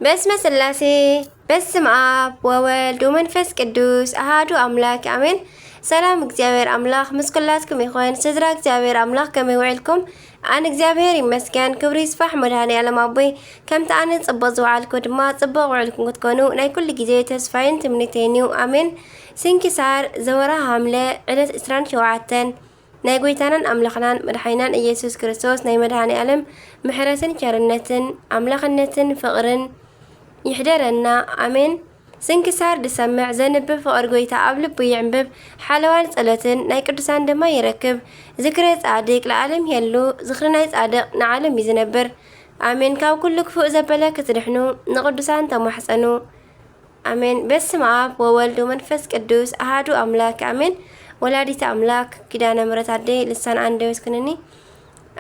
በስመ ስላሴ፣ በስም ኣብ ወወልድ ወመንፈስ ቅዱስ ኣሃዱ ኣምላክ ኣሜን። ሰላም እግዚኣብሔር ኣምላኽ ምስ ኩላትኩም ይኹን። ስድራ እግዚኣብሔር ኣምላኽ ከመይ ውዕልኩም? ኣን እግዚኣብሔር ይመስገን፣ ክብሪ ይስፋሕ መድኃኔ ዓለም ኣቦይ። ከምቲ ኣነ ጽቡቕ ዝወዓልኩ ድማ ጽቡቕ ውዕልኩም ክትኮኑ ናይ ኩሉ ግዜ ተስፋይን ትምኒተይን እዩ። ኣሜን። ስንክሳር ዘወርሃ ሐምለ ዕለት ዕስራን ሸውዓተን። ናይ ጎይታናን ኣምላኽናን መድሓኒናን ኢየሱስ ክርስቶስ ናይ መድኃኔ ዓለም ምሕረትን ቸርነትን ኣምላኽነትን ፍቕርን ይሕደረና። ኣሜን። ስንክሳር ድሰምዕ ዘንብብ ፍቕር ጎይታ ኣብ ልቡ ይዕንብብ፣ ሓለዋን ጸሎትን ናይ ቅዱሳን ድማ ይረክብ። ዝክረ ጻድቅ ለዓለም የሉ፣ ዝኽሪ ናይ ጻድቅ ንዓለም እዩ ዝነብር። ኣሜን። ካብ ኩሉ ክፉእ ዘበለ ክትድሕኑ ንቅዱሳን ተማሕጸኑ። ኣሜን። በስመ ኣብ ወወልድ ወመንፈስ ቅዱስ ኣሃዱ ኣምላክ ኣሜን። ወላዲተ ኣምላክ ኪዳነ ምሕረት ኣደይ ልሳን ኣንደበት ኩንኒ።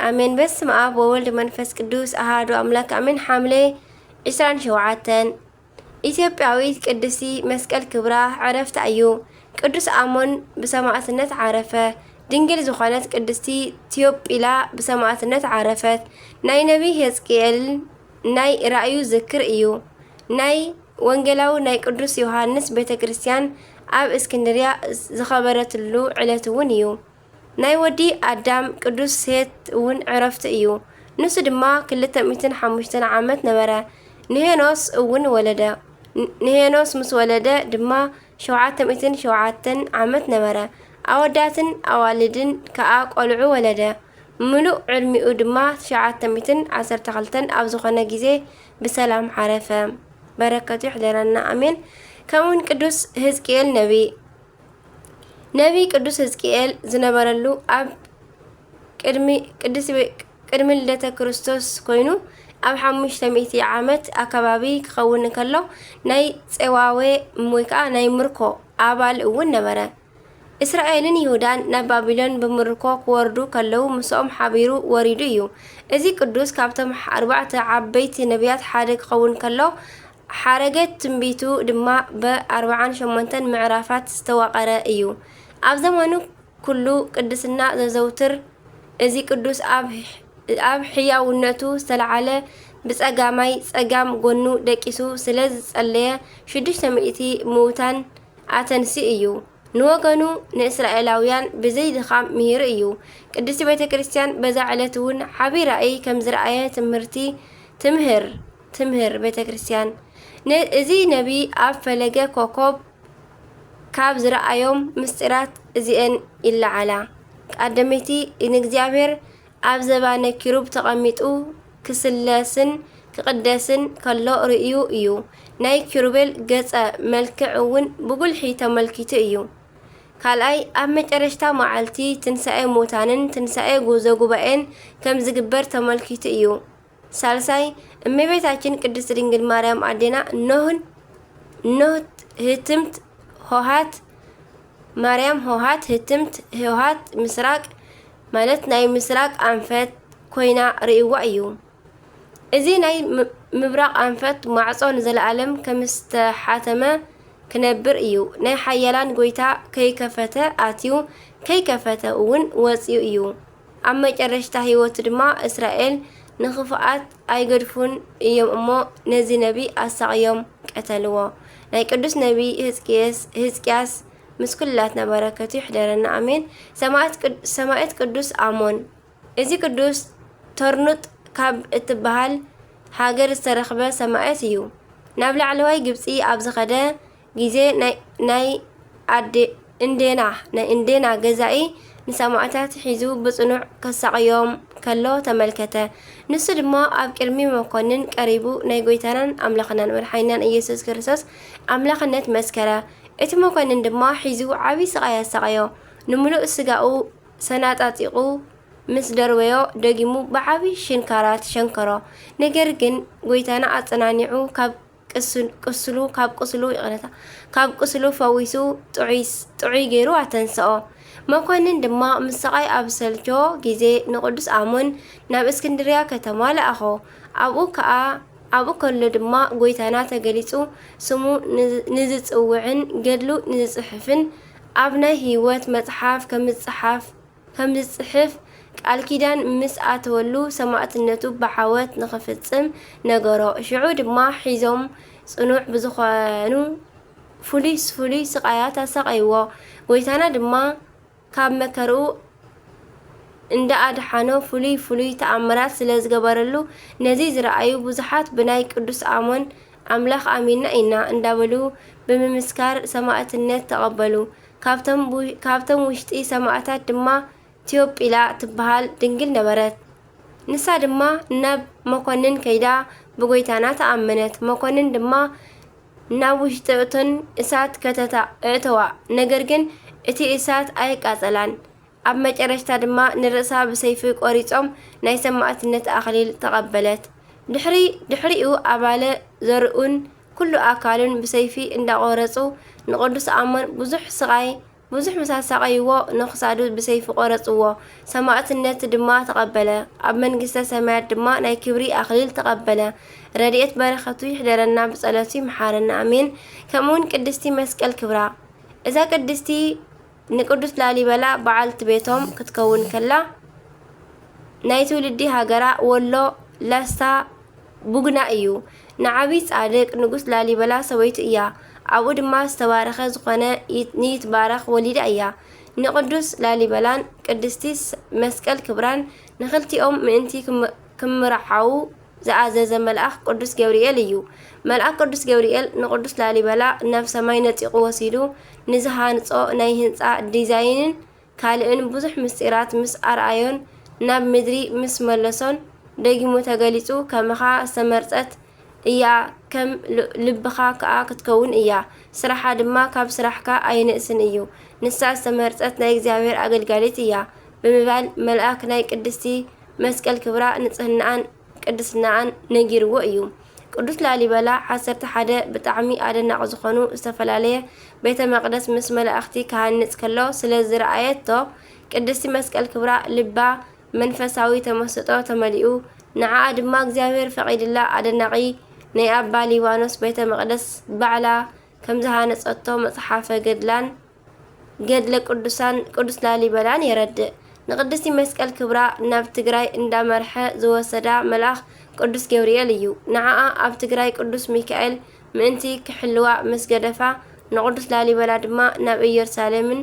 ኣሜን። በስመ ኣብ ወወልድ ወመንፈስ ቅዱስ ኣሃዱ ኣምላክ ኣሜን። ሓምሌ ዕስራን ሸውዓተን ኢትዮጵያዊት ቅድስቲ መስቀል ክብራ ዕረፍታ እዩ። ቅዱስ ኣሞን ብሰማዕትነት ዓረፈ። ድንግል ዝኾነት ቅድስቲ ቲዮጲላ ብሰማዕትነት ዓረፈት። ናይ ነቢይ ሕዝቅኤል ናይ ራእዩ ዝክር እዩ። ናይ ወንጌላዊ ናይ ቅዱስ ዮሃንስ ቤተ ክርስቲያን ኣብ እስክንድርያ ዝኸበረትሉ ዕለት እውን እዩ። ናይ ወዲ ኣዳም ቅዱስ ሴት እውን ዕረፍቱ እዩ። ንሱ ድማ ክልተ ሚእትን ሓሙሽተን ዓመት ነበረ። ንሄኖስ እውን ወለደ። ን-፣ ንሄኖስ ምስ ወለደ ድማ ሸውዓተ ሚእትን ሸውዓተን ዓመት ነበረ። ኣወዳትን ኣዋልድን ከኣ ቆልዑ ወለደ። ምሉእ ዕድሚኡ ድማ ትሽዓተ ሚእትን ዓሰርተ ክልተን ኣብ ዝኾነ ግዜ ብሰላም ዓረፈ። በረከቱ ይሕደረና፣ ኣሜን። ከምኡውን ቅዱስ ሕዝቅኤል ነቢይ፣ ነቢይ ቅዱስ ሕዝቅኤል ዝነበረሉ ኣብ ቅድሚ ቅድስቲ ቤ-፣ ቅድሚ ልደተ ክርስቶስ ኮይኑ ኣብ ሓሙሽተ ሚእቲ ዓመት ኣከባቢ ክኸውን እንከሎ ናይ ጼዋዌ ወይ ከዓ ናይ ምርኮ ኣባል እውን ነበረ። እስራኤልን ይሁዳን ናብ ባቢሎን ብምርኮ ክወርዱ ከለዉ ምስኦም ሓቢሩ ወሪዱ እዩ። እዚ ቅዱስ ካብቶም ኣርባዕተ ዓበይቲ ነቢያት ሓደ ክኸውን ከሎ ሓረገት ትንቢቱ ድማ ብኣርብዓን ሸሞንተን ምዕራፋት ዝተዋቐረ እዩ። ኣብ ዘመኑ ኩሉ ቅድስና ዘዘውትር እዚ ቅዱስ ኣብ፣ ኣብ ሕያውነቱ ዝተለዓለ ብጸጋማይ ጸጋም ጎኑ ደቂሱ ስለ ዝጸለየ ሽዱሽተ ሚእቲ ምዉታን ኣተንሲ እዩ። ንወገኑ ንእስራኤላውያን ብዘይ ድኻም ምሂሩ እዩ። ቅድስቲ ቤተ ክርስቲያን በዛ ዕለት እውን ዓቢ ራእይ ከም ዝረኣየ ትምህርቲ ትምህር፣ ትምህር ቤተ ክርስቲያን። ነ-፣ እዚ ነቢ ኣብ ፈለገ ኮኮብ ካብ ዝረኣዮም ምስጢራት እዚኤን ይለዓላ። ቀዳመይቲ ንእግዚኣብሔር ኣብ ዘባነ ኪሩብ ተቐሚጡ ክስለስን ክቕደስን ከሎ ርእዩ እዩ። ናይ ኪሩቤል ገጸ መልክዕ እውን ብጉልሒ ተመልኪቱ እዩ። ካልኣይ፣ ኣብ መጨረሽታ መዓልቲ ትንሳኤ ሙታንን ትንሳኤ ጉዞ ጉባኤን ከም ዝግበር ተመልኪቱ እዩ። ሳልሳይ፣ እመቤታችን ቅድስት ድንግል ማርያም ኣዴና ኖህን፣ ኖህት ህትምት ሆሃት ማርያም ሆሃት ህትምት ሆሃት ምስራቅ ማለት ናይ ምስራቅ ኣንፈት ኮይና ርእይዋ እዩ። እዚ ናይ ም-፣ ምብራቅ ኣንፈት ማዕጾ ንዘለኣለም ከም ዝተሓተመ ክነብር እዩ። ናይ ሓያላን ጎይታ ከይከፈተ ኣትዩ፣ ከይከፈተ እውን ወጽዩ እዩ። ኣብ መጨረሽታ ህይወቱ ድማ እስራኤል ንኽፉኣት ኣይገድፉን እዮም እሞ ነዚ ነቢ ኣሳቕዮም ቀተልዎ። ናይ ቅዱስ ነቢ ህዝቅየስ-፣ ህዝቅያስ ምስ ኩላትና በረከቱ ይሕደረና፣ ኣሜን። ሰማዕት ቅድ-፣ ሰማዕት ቅዱስ ኣሞን። እዚ ቅዱስ ተርኑጥ ካብ እትበሃል ሃገር ዝተረኽበ ሰማዕት እዩ። ናብ ላዕለዋይ ግብጺ ኣብ ዝኸደ ግዜ ናይ፣ ናይ ኣደ-፣ እንዴና፣ ናይ እንዴና ገዛኢ ንሰማዕታት ሒዙ ብጽኑዕ ከሳቕዮም ከሎ ተመልከተ። ንሱ ድማ ኣብ ቅድሚ መኮንን ቀሪቡ ናይ ጎይታናን ኣምላኽናን መድሓኒናን ኢየሱስ ክርስቶስ ኣምላኽነት መስከረ። እቲ መኮንን ድማ ሒዙ ዓቢ ስቓይ ኣሳቐዮ። ንምሉእ ስጋኡ ሰናጣጢቑ ምስ ደርበዮ፣ ደጊሙ ብዓቢ ሽንካራት ሸንከሮ። ነገር ግን፣ ጐይታና ኣጸናኒዑ፣ ካብ ቅስ-፣ ቅስሉ፣ ካብ ቁስሉ፣ ይቕረታ፣ ካብ ቁስሉ ፈዊሱ፣ ጥዑይ ስ-፣ ጥዑይ ገይሩ ኣተንስኦ። መኮንን ድማ፣ ምስ ስቓይ ኣብ ዝሰልቸዎ ግዜ፣ ንቅዱስ ኣሞን ናብ እስክንድርያ ከተማ ለኣኾ። ኣብኡ ከኣ፣ ኣብኡ ከሎ ድማ፣ ጐይታና ተገሊጹ፣ ስሙ ን-፣ ንዝጽውዕን ገድሉ ንዝጽሕፍን፣ ኣብ ናይ ህይወት መጽሓፍ ከም ዝጸሓፍ፣ ከም ዝጽሕፍ ቃል ኪዳን ምስ ኣተወሉ ሰማእትነቱ ብዓወት ንኽፍጽም ነገሮ። ሽዑ ድማ ሒዞም ጽኑዕ ብዝኾኑ ፍሉይ ፍሉይ ስቓያት ኣሳቐይዎ። ጎይታና ድማ ካብ መከርኡ እንዳ ኣድሓኖ ፍሉይ ፍሉይ ተኣምራት ስለ ዝገበረሉ፣ ነዚ ዝረኣዩ ብዙሓት ብናይ ቅዱስ ኣሞን ኣምላኽ ኣሚንና ኢና እንዳበሉ ብምምስካር ሰማእትነት ተቐበሉ። ካብቶም ው-፣ ካብቶም ውሽጢ ሰማእታት ድማ ቲዮጲላ ትበሃል ድንግል ነበረት። ንሳ ድማ ናብ መኮንን ከይዳ ብጎይታና ተኣመነት። መኮንን ድማ ናብ ውሽጢ እቶን እሳት ከተታ እእተዋ፣ ነገር ግን እቲ እሳት ኣየቃጸላን። ኣብ መጨረሽታ ድማ ንርእሳ ብሰይፊ ቆሪጾም ናይ ሰማእትነት ኣኽሊል ተቐበለት። ድሕሪ-፣ ድሕሪኡ ኣባለ ዘርኡን ኩሉ ኣካሉን ብሰይፊ እንዳቆረጹ ንቅዱስ ኣሞን ብዙሕ ስቓይ፣ ብዙሕ ምስ ኣሳቐይዎ ንኽሳዱ ብሰይፊ ቆረጽዎ። ሰማእትነት ድማ ተቐበለ። ኣብ መንግስተ ሰማያት ድማ ናይ ክብሪ ኣኽሊል ተቐበለ። ረድኤት በረኸቱ ይሕደረና፣ ብጸሎቱ ይምሓረና፣ ኣሜን። ከምኡውን ቅድስቲ መስቀል ክብራ። እዛ ቅድስቲ ንቅዱስ ላሊበላ በዓልቲ ቤቶም ክትከውን ከላ፣ ናይ ትውልዲ ሃገራ ወሎ ላስታ ቡግና እዩ። ንዓቢ ጻድቅ ንጉስ ላሊበላ ሰበይቱ እያ። ኣብኡ ድማ ዝተባረኸ ዝኾነ ይት-፣ ንይትባረኽ ወሊዳ እያ። ንቅዱስ ላሊበላን ቅድስቲ ስ-፣ መስቀል ክብራን ንኽልቲኦም ምእንቲ ክም-፣ ክምርዓዉ ዝኣዘዘ መልኣኽ ቅዱስ ገብርኤል እዩ። መልኣኽ ቅዱስ ገብርኤል ንቅዱስ ላሊበላ ናብ ሰማይ ነጢቑ ወሲዱ ንዝሃንጾ ናይ ህንጻ ዲዛይንን ካልእን ብዙሕ ምስጢራት ምስ ኣርኣዮን ናብ ምድሪ ምስ መለሶን፣ ደጊሙ ተገሊጹ፣ "ከማኻ ዝተመርጸት እያ፣ ከም ል-፣ ልብኻ ከኣ ክትከውን እያ፣ ስራሓ ድማ ካብ ስራሕካ ኣይንእስን እዩ፣ ንሳ ዝተመርጸት ናይ እግዚኣብሔር ኣገልጋሊት እያ" ብምባል፣ መልኣክ ናይ ቅድስቲ መስቀል ክብራ፣ ንጽህናኣን ቅድስናኣን ነጊርዎ እዩ። ቅዱስ ላሊበላ ዓሰርተ ሓደ ብጣዕሚ ኣደናቂ ዝኾኑ ዝተፈላለየ ቤተ መቅደስ ምስ መላእኽቲ ክሃንጽ ከሎ ስለ ዝረኣየቶ፣ ቅድስቲ መስቀል ክብራ ልባ መንፈሳዊ ተመስጦ ተመሊኡ፣ ንዓኣ ድማ እግዚኣብሔር ፈቒድላ ኣደናቂ ናይ ኣባ ሊባኖስ ቤተ መቅደስ ባዕላ ከም ዝሃነጸቶ መጽሓፈ ገድላን ገድለ ቅዱሳን ቅዱስ ላሊበላን የረድእ። ንቅድስቲ መስቀል ክብራ ናብ ትግራይ እንዳመርሐ ዝወሰዳ መልኣኽ ቅዱስ ገብርኤል እዩ። ንዓኣ ኣብ ትግራይ ቅዱስ ሚካኤል ምእንቲ ክሕልዋ ምስ ገደፋ፣ ንቅዱስ ላሊበላ ድማ ናብ ኢየሩሳሌምን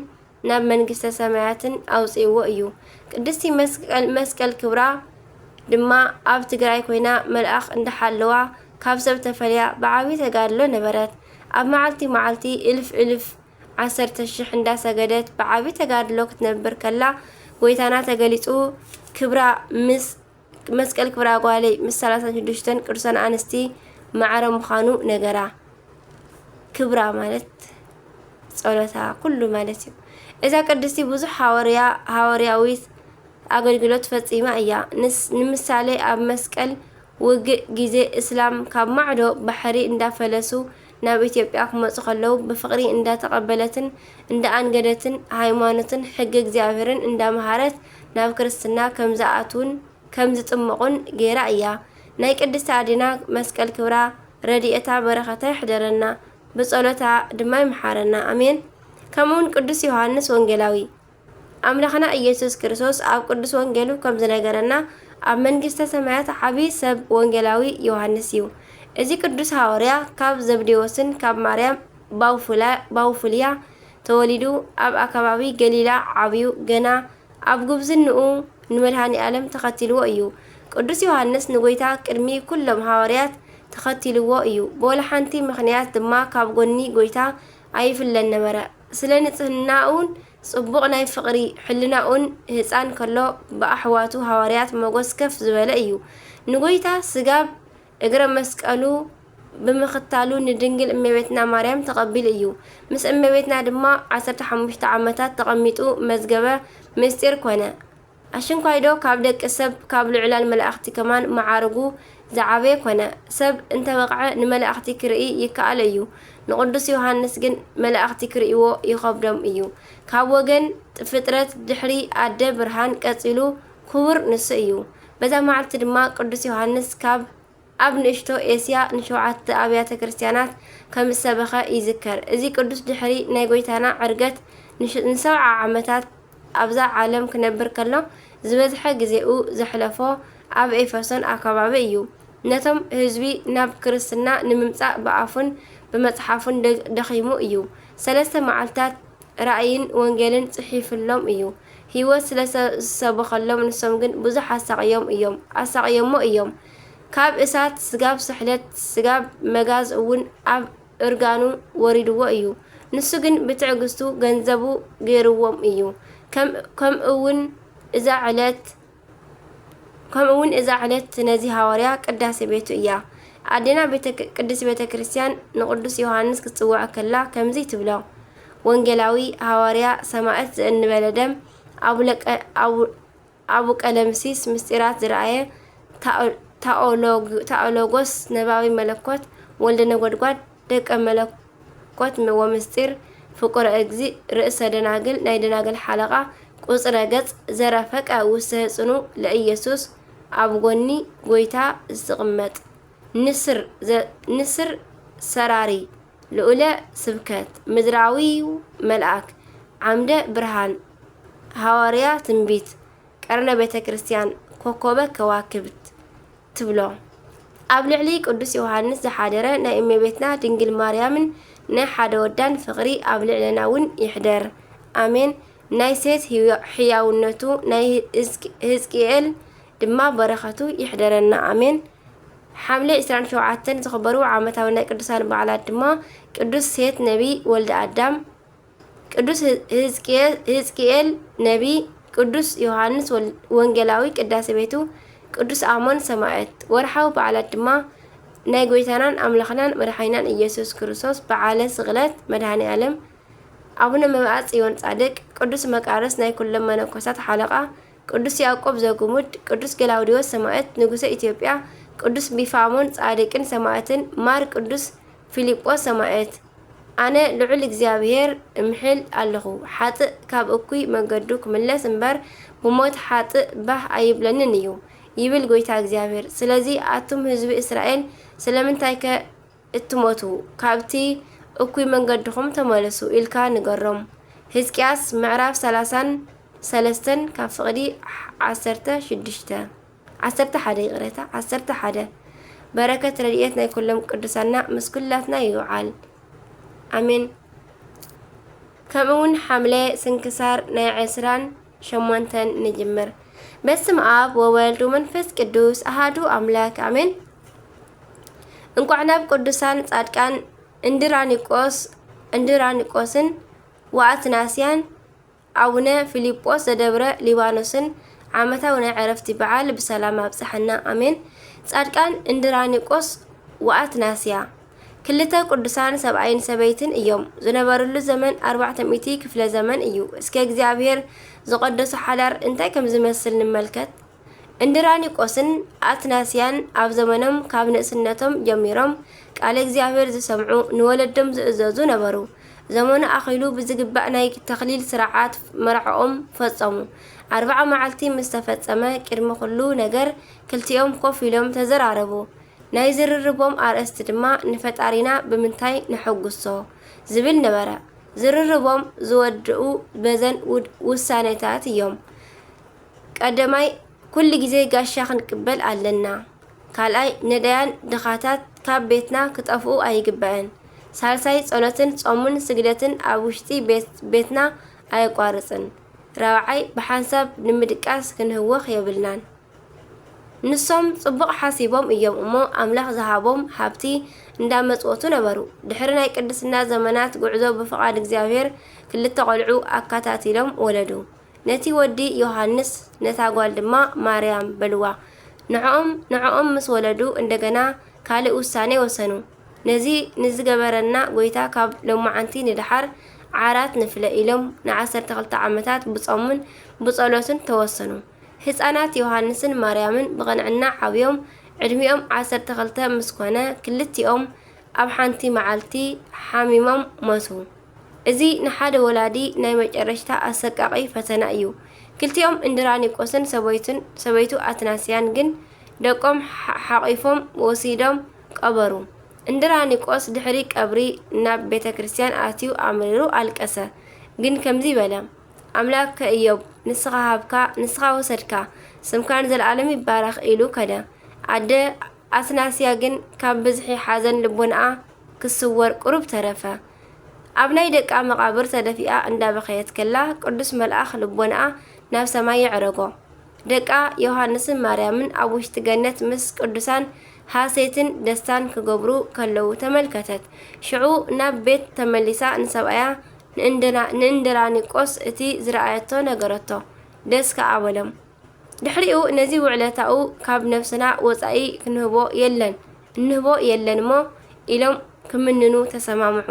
ናብ መንግስተ ሰማያትን ኣውጺእዎ እዩ። ቅድስቲ መስቀል፣ መስቀል ክብራ ድማ ኣብ ትግራይ ኮይና መልኣኽ እንዳሓለዋ ካብ ሰብ ተፈልያ ብዓቢ ተጋድሎ ነበረት። ኣብ መዓልቲ መዓልቲ እልፍ እልፍ ዓሰርተ ሽሕ እንዳሰገደት ብዓቢ ተጋድሎ ክትነብር ከላ፣ ጎይታና ተገሊጹ፣ ክብራ ምስ፣ መስቀል ክብራ ጓለይ ምስ ሰላሳን ሽዱሽተን ቅዱሳን ኣንስቲ ማዕረ ምዃኑ ነገራ። ክብራ ማለት ጸሎታ ኩሉ ማለት እዩ። እዛ ቅድስቲ ብዙሕ ሃዋርያ-፣ ሃዋርያዊት ኣገልግሎት ፈጺማ እያ። ንስ-፣ ንምሳሌ ኣብ መስቀል ውግእ ግዜ እስላም ካብ ማዕዶ ባሕሪ እንዳፈለሱ ናብ ኢትዮጵያ ክመጹ ከለዉ ብፍቕሪ እንዳተቐበለትን እንዳኣንገደትን ሃይማኖትን ሕጊ እግዚኣብሔርን እንዳመሃረት ናብ ክርስትና ከም ዝኣትዉን ከም ዝጥመቑን ገይራ እያ። ናይ ቅድስቲ ኣዴና መስቀል ክብራ ረድኤታ በረኸታ ይሕደረና፣ ብጸሎታ ድማ ይምሓረና። ኣሜን። ከምኡውን ቅዱስ ዮሃንስ ወንጌላዊ። ኣምላኽና ኢየሱስ ክርስቶስ ኣብ ቅዱስ ወንጌሉ ከም ዝነገረና፣ ኣብ መንግስተ ሰማያት ዓቢ ሰብ ወንጌላዊ ዮሃንስ እዩ። እዚ ቅዱስ ሃዋርያ ካብ ዘብዴዎስን ካብ ማርያም ባውፉላ-፣ ባውፉልያ ተወሊዱ ኣብ ኣከባቢ ገሊላ ዓብዩ። ገና ኣብ ጉብዝንኡ ንመድኃኔ ዓለም ተኸቲልዎ እዩ። ቅዱስ ዮሃንስ ንጎይታ ቅድሚ ኩሎም ሃዋርያት ተኸቲልዎ እዩ። ብወላ ሓንቲ ምኽንያት ድማ ካብ ጎኒ ጎይታ ኣይፍለን ነበረ። ስለ ንጽህናኡን ጽቡቕ ናይ ፍቕሪ ሕልናኡን ህጻን ከሎ ብኣሕዋቱ ሃዋርያት ሞገስ ከፍ ዝበለ እዩ። ንጎይታ ስጋብ እግረ መስቀሉ ብምኽታሉ ንድንግል እመቤትና ማርያም ተቐቢሉ እዩ። ምስ እመቤትና ድማ ዓሰርተ ሓሙሽተ ዓመታት ተቐሚጡ መዝገበ ምስጢር ኮነ። ኣሽንኳይዶ ካብ ደቂ ሰብ ካብ ልዑላን መላእኽቲ ከማን መዓርጉ ዝዓበየ ኮነ። ሰብ እንተበቕዐ ንመላእኽቲ ክርኢ ይከኣሎ እዩ። ንቅዱስ ዮሃንስ ግን መላእኽቲ ክርእይዎ ይኸብዶም እዩ። ካብ ወገን ፍጥረት ድሕሪ ኣደ ብርሃን ቀጺሉ ክቡር ንሱ እዩ። በዛ መዓልቲ ድማ ቅዱስ ዮሃንስ ካብ ኣብ ንእሽቶ ኤስያ ንሸውዓተ ኣብያተ ክርስቲያናት ከም ዝሰበኸ ይዝከር። እዚ ቅዱስ ድሕሪ ናይ ጎይታና ዕርገት ንሽ-፣ ንሰብዓ ዓመታት ኣብዛ ዓለም ክነብር ከሎ፣ ዝበዝሐ ግዜኡ ዘሕለፎ ኣብ ኤፌሶን ኣከባቢ እዩ። ነቶም ህዝቢ ናብ ክርስትና ንምምጻእ ብኣፉን ብመጽሓፉን ደ-፣ ደኺሙ እዩ። ሰለስተ መዓልታት ራእይን ወንጌልን ጽሒፍሎም እዩ። ህይወት ስለ ሰ-፣ ዝሰበኸሎም ንሶም ግን ብዙሕ ኣሳቕዮም እዮም፣ ኣሳቕዮሞ እዮም። ካብ እሳት፣ ስጋብ ስሕለት፣ ስጋብ መጋዝ እውን ኣብ እርጋኑ ወሪድዎ እዩ። ንሱ ግን ብትዕግስቱ ገንዘቡ ገይርዎም እዩ። ከም-፣ ከምኡ እውን እዛ ዕለት፣ ከምኡ እውን እዛ ዕለት ነዚ ሃዋርያ ቅዳሴ ቤቱ እያ። ኣዴና ቤተ-፣ ቅድስት ቤተ ክርስቲያን ንቅዱስ ዮሃንስ ክትጽውዖ ከላ ከምዚ ትብሎ፣ ወንጌላዊ፣ ሃዋርያ፣ ሰማዕት ዘእንበለ ደም፣ ኣቡለቀ-፣ ኣቡ-፣ ኣቡ ቀለምሲስ ምስጢራት ዝረኣየ፣ ታኦ-፣ ታኦሎግ-፣ ታኦሎጎስ ነባቢ መለኮት፣ ወልደ ነጎድጓድ፣ ደቀ መለኮት ወምስጢር፣ ፍቁረ እግዚእ፣ ርእሰ ደናግል፣ ናይ ደናግል ሓለቓ፣ ቁጽረ ገጽ፣ ዘረፈቀ ውስተ ጽኑ ለኢየሱስ፣ ኣብ ጎኒ ጎይታ ዝቕመጥ፣ ንስር ዘ-፣ ንስር ሰራሪ፣ ልኡለ ስብከት፣ ምድራዊው መልኣክ፣ ዓምደ ብርሃን፣ ሃዋርያ ትንቢት፣ ቀርነ ቤተ ክርስቲያን፣ ኮኮበ ከዋክብት ትብሎ። ኣብ ልዕሊ ቅዱስ ዮሃንስ ዝሓደረ ናይ እመቤትና ድንግል ማርያምን ናይ ሓደ ወዳን ፍቕሪ ኣብ ልዕለና እውን ይሕደር። ኣሜን። ናይ ሴት ህዮ-፣ ሕያውነቱ፣ ናይ ህዝቅ-፣ ህዝቅኤል ድማ በረኸቱ ይሕደረና። ኣሜን። ሓምለ ዕስራን ሸውዓተን ዝኽበሩ ዓመታዊ ናይ ቅዱሳን በዓላት ድማ ቅዱስ ሴት ነቢይ ወልደ ኣዳም፣ ቅዱስ ህዝቅኤ-፣ ህዝቅኤል ነቢይ፣ ቅዱስ ዮሃንስ ወል-፣ ወንጌላዊ ቅዳሴ ቤቱ፣ ቅዱስ ኣሞን ሰማዕት። ወርሓዊ በዓላት ድማ ናይ ጎይታናን ኣምላኽናን መድሓኒናን ኢየሱስ ክርስቶስ በዓለ ስቕለት መድሃኔ ዓለም፣ ኣቡነ መብዓ ጽዮን ጻድቅ፣ ቅዱስ መቃርስ ናይ ኩሎም መነኮሳት ሓለቓ፣ ቅዱስ ያዕቆብ ዘጉሙድ፣ ቅዱስ ገላውዲዮስ ሰማዕት ንጉሰ ኢትዮጵያ፣ ቅዱስ ቢፋሞን ጻድቅን ሰማዕትን፣ ማር ቅዱስ ፊልጶስ ሰማዕት። ኣነ ልዑል እግዚኣብሔር እምሕል ኣለኹ፣ ሓጥእ ካብ እኩይ መገዱ ክምለስ እምበር፣ ብሞት ሓጥእ ባህ ኣይብለንን እዩ፣ ይብል ጐይታ እግዚኣብሔር። ስለዚ ኣቱም ህዝቢ እስራኤል፣ ስለምንታይከ እትሞቱ፣ ካብቲ እኩይ መንገድኹም ተመለሱ ኢልካ ንገሮም። ህዝቅያስ ምዕራፍ ሰላሳን ሰለስተን ካብ ፍቕዲ ዓሰርተ ሽዱሽተ፣ ዓሰርተ ሓደ፣ ይቕሬታ፣ ዓሰርተ ሓደ። በረከት ረድኤት ናይ ኩሎም ቅዱሳና ምስ ኩላትና ይውዓል። ኣሜን። ከምኡ እውን ሓምለ ስንክሳር ናይ ዕስራን ሸሞንተን ንጅምር። በስመ ኣብ ወወልድ ወመንፈስ ቅዱስ ኣሃዱ ኣምላክ ኣሜን። እንኳዕ ናብ ቅዱሳን ጻድቃን እንድራኒቆስ፣ እንድራኒቆስን ወኣትናስያን ኣቡነ ፊልጶስ ዘደብረ ሊባኖስን ዓመታዊ ናይ ዕረፍቲ በዓል ብሰላም ኣብጽሐና ኣሜን። ጻድቃን እንድራኒቆስ ወኣትናስያ ክልተ ቅዱሳን ሰብኣይን ሰበይትን እዮም። ዝነበርሉ ዘመን ኣርባዕተ ሚእቲ ክፍለ ዘመን እዩ። እስከ እግዚኣብሔር ዝቐደሶ ሓዳር እንታይ ከም ዝመስል ንመልከት። እንድራኒቆስን ኣትናስያን ኣብ ዘመኖም ካብ ንእስነቶም ጀሚሮም ቃለ እግዚኣብሔር ዝሰምዑ፣ ንወለዶም ዝእዘዙ ነበሩ። ዘመኑ ኣኺሉ ብዝግባእ ናይ ተኽሊል ስርዓት መርዓኦም ፈጸሙ። ኣርብዓ መዓልቲ ምስ ተፈጸመ ቅድሚ ኩሉ ነገር ክልቲኦም ኮፍ ኢሎም ተዘራረቡ። ናይ ዝርርቦም ኣርእስቲ ድማ ንፈጣሪና ብምንታይ ነሐጉሶ ዝብል ነበረ። ዝርርቦም ዝወድኡ በዘን ውድ-፣ ውሳኔታት እዮም። ቀዳማይ፣ ኩሉ ግዜ ጋሻ ክንቅበል ኣለና። ካልኣይ፣ ነዳያን ድኻታት ካብ ቤትና ክጠፍኡ ኣይግባእን። ሳልሳይ፣ ጸሎትን ጾምን ስግደትን ኣብ ውሽጢ ቤት-፣ ቤትና ኣየቋርጽን። ራብዓይ፣ ብሓንሳብ ንምድቃስ ክንህወኽ የብልናን። ንሶም ጽቡቕ ሓሲቦም እዮም እሞ፣ ኣምላኽ ዝሃቦም ሃብቲ እንዳመጽወቱ ነበሩ። ድሕሪ ናይ ቅድስና ዘመናት ጉዕዞ ብፍቓድ እግዚኣብሔር ክልተ ቖልዑ ኣካታቲሎም ወለዱ። ነቲ ወዲ ዮሃንስ፣ ነታ ጓል ድማ ማርያም በልዋ። ንዕኦም፣ ንዕኦም ምስ ወለዱ እንደገና ካልእ ውሳኔ ወሰኑ። ነዚ ንዝገበረና ጐይታ ካብ ሎማዓንቲ ንደሓር ዓራት ንፍለ ኢሎም ንዓሰርተ ክልተ ዓመታት ብጾምን ብጸሎትን ተወሰኑ። ህጻናት ዮሃንስን ማርያምን ብቕንዕና ዓብዮም፣ ዕድሚኦም ዓሰርተ ክልተ ምስ ኮነ፣ ክልቲኦም ኣብ ሓንቲ መዓልቲ ሓሚሞም ሞቱ። እዚ ንሓደ ወላዲ ናይ መጨረሽታ ኣሰቃቒ ፈተና እዩ። ክልቲኦም እንድራኒቆስን ሰበይቱን፣ ሰበይቱ ኣትናስያን ግን ደቆም ሓ-፣ ሓቒፎም ወሲዶም ቀበሩ። እንድራኒቆስ ድሕሪ ቀብሪ ናብ ቤተ ክርስቲያን ኣትዩ ኣምሪሩ ኣለቀሰ። ግን ከምዚ በለ፣ ኣምላከ እዮብ፣ ንስኻ ሃብካ፣ ንስኻ ወሰድካ፣ ስምካ ንዘለኣለም ይባረኽ ኢሉ ከደ። ኣደ ኣትናስያ ግን ካብ ብዝሒ ሓዘን ልቦናኣ ክስወር ቁሩብ ተረፈ። ኣብ ናይ ደቃ መቓብር ተደፊኣ እንዳበኸየት ከላ ቅዱስ መልኣኽ ልቦናኣ ናብ ሰማይ የዕረጎ። ደቃ ዮሃንስን ማርያምን ኣብ ውሽጢ ገነት ምስ ቅዱሳን ሃሴትን ደስታን ክገብሩ ከለዉ ተመልከተት። ሽዑ ናብ ቤት ተመሊሳ ንሰብኣያ ንእንደና-፣ ንእንድራኒቆስ እቲ ዝረኣየቶ ነገረቶ። ደስ ከኣ በሎም። ድሕሪኡ ነዚ ውዕለታኡ ካብ ነፍስና ወጻኢ ክንህቦ የለን፣ እንህቦ የለን እሞ ኢሎም ክምንኑ ተሰማምዑ።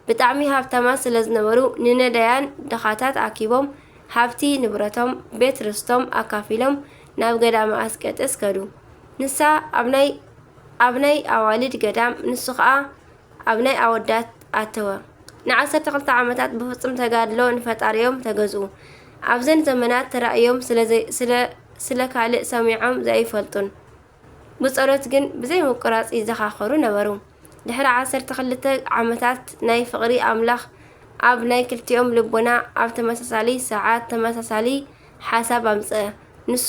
ብጣዕሚ ሃብታማት ስለ ዝነበሩ ንነዳያን ድኻታት ኣኪቦም ሃብቲ ንብረቶም ቤት ርስቶም ኣካፊሎም ናብ ገዳመ ኣስቄጥስ ከዱ። ንሳ ኣብ ናይ ኣብ ናይ ኣዋልድ ገዳም ንሱ ኸኣ ኣብ ናይ ኣወዳት ኣተወ። ንዓሰርተ ክልተ ዓመታት ብፍጹም ተጋድሎ ንፈጣሪኦም ተገዝኡ። ኣብዘን ዘመናት ተራእዮም ስለ ዘይ-፣ ስለ፣ ስለ ካልእ ሰሚዖም ዘይፈልጡን ብጸሎት ግን ብዘይ ምቁራጽ ይዘኻኸሩ ነበሩ። ድሕሪ ዓሰርተ ክልተ ዓመታት ናይ ፍቕሪ ኣምላኽ ኣብ ናይ ክልቲኦም ልቦና ኣብ ተመሳሳሊ ሰዓት ተመሳሳሊ ሓሳብ ኣምጽአ። ንሱ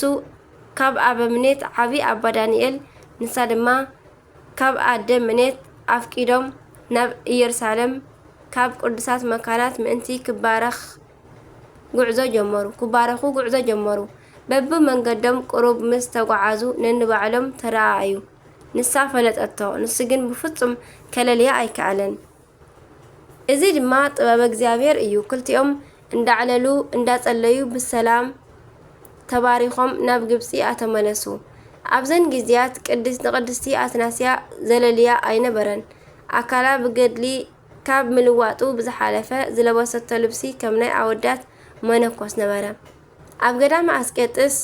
ካብ ኣበምኔት ዓቢ ኣባ ዳንኤል፣ ንሳ ድማ ካብ ኣደ ምኔት ኣፍቂዶም ናብ ኢየሩሳሌም ካብ ቅዱሳት መካናት ምእንቲ ክባረኽ ጉዕዞ ጀመሩ፣ ክባረኹ ጉዕዞ ጀመሩ። በብመንገዶም ቁሩብ ምስ ተጓዓዙ ነንባዕሎም ተረኣኣዩ። ንሳ ፈለጠቶ፣ ንሱ ግን ብፍጹም ከለልያ ኣይከኣለን። እዚ ድማ ጥበበ እግዚኣብሔር እዩ። ክልቲኦም እንዳዕለሉ እንዳጸለዩ ብሰላም ተባሪኾም ናብ ግብጺ ኣተመለሱ። ኣብዘን ግዜያት ቅድስ-፣ ንቅድስቲ ኣትናስያ ዘለልያ ኣይነበረን። ኣካላ ብገድሊ ካብ ምልዋጡ ብዝሓለፈ ዝለበሰቶ ልብሲ ከም ናይ ኣወዳት መነኮስ ነበረ። ኣብ ገዳመ ኣስቄጥስ